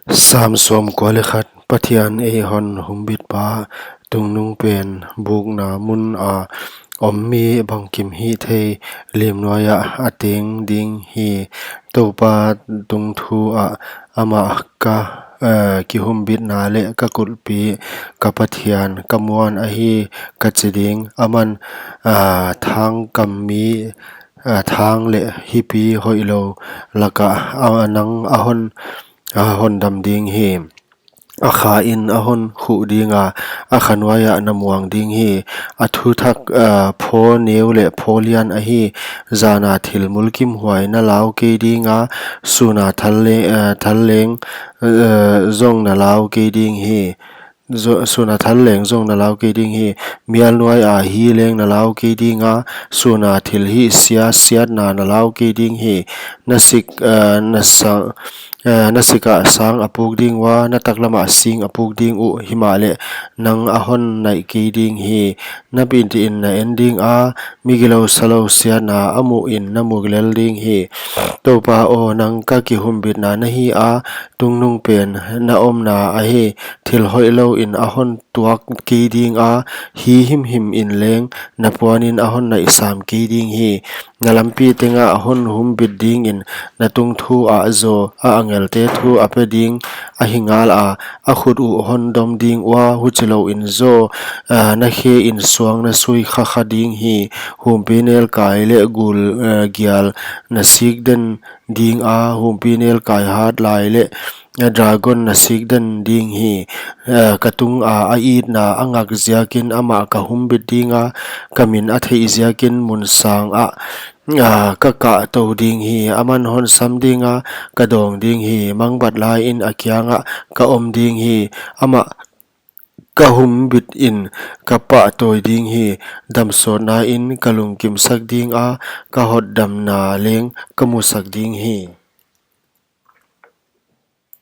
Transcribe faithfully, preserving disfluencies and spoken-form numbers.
Sam sawmkua leh khat. Pathian ei hon humbitpa, tungnungpen bukna mun a om mi bangkim hihthei, lim nuai ah a teng ding hi. Toupa tungthu ah, amah ka, eh, kihumbitna leh ka kulhpi, ka Pathian ka muan ahi, ka chi ding. Aman, ah, thangkammi, ah, thang leh hipi hoihlou lak ah, ah, nang a hon, ah, hondam ding hi. A kha in a hon khuh ding a, a kha nuai ah na muang ding hi. A thuthak, ah, phaw neu leh phaw lian ahi. Zan a thil mulkimhuai na lau kei ding a, sun a thal le-, ah, thal leng, ah, zong na lau kei ding hi. Zo-, sun a thal leng zong na lau kei ding hi. Mial nuai a hi leng na lau kei ding a, sun a thil hihsia siatna na lau kei ding hi. Na sik, ah, na sa-, eh, na sik ah sang a puk ding ua, na taklam ah sing a puk ding uh, himahleh nang a hon naih kei ding hi. Na pit in na en ding a, migilou salou siatna a muh in na mu lel ding hi. Toupa aw, nang ka kihumbitna na hi a, tungnungpen na omna ahi. Thil hoihlou in a hon tuak kei ding a, hi himhim in leng na puan in a hon naih sam kei ding hi. Na lampi teng ah hon humbit ding in, na tungthu ah zaw a angelte thu a pe ding ahi ngal a, a khut uh hon dom ding ua, huchilou in zaw, ah, na khe in suang na sui khakha ding hi. Humpinelkai leh gul, ah, gial na sik den ding a, humpinelkai hat lai leh, eh, dragon na sik den ding hi. Eh, ka tung a a itna a ngak ziakin amah ka humbit ding a, ka min a theih ziakin mun sang ah, ah, ka kahtou ding hi. Aman hon sam ding a, ka dawng ding hi. Mangbat lai in a kiang ah ka om ding hi. Amah ka humbit in ka pahtawi ding hi. Damsawtna in ka lungkimsak ding a, ka hotdamna leng ka musak ding hi.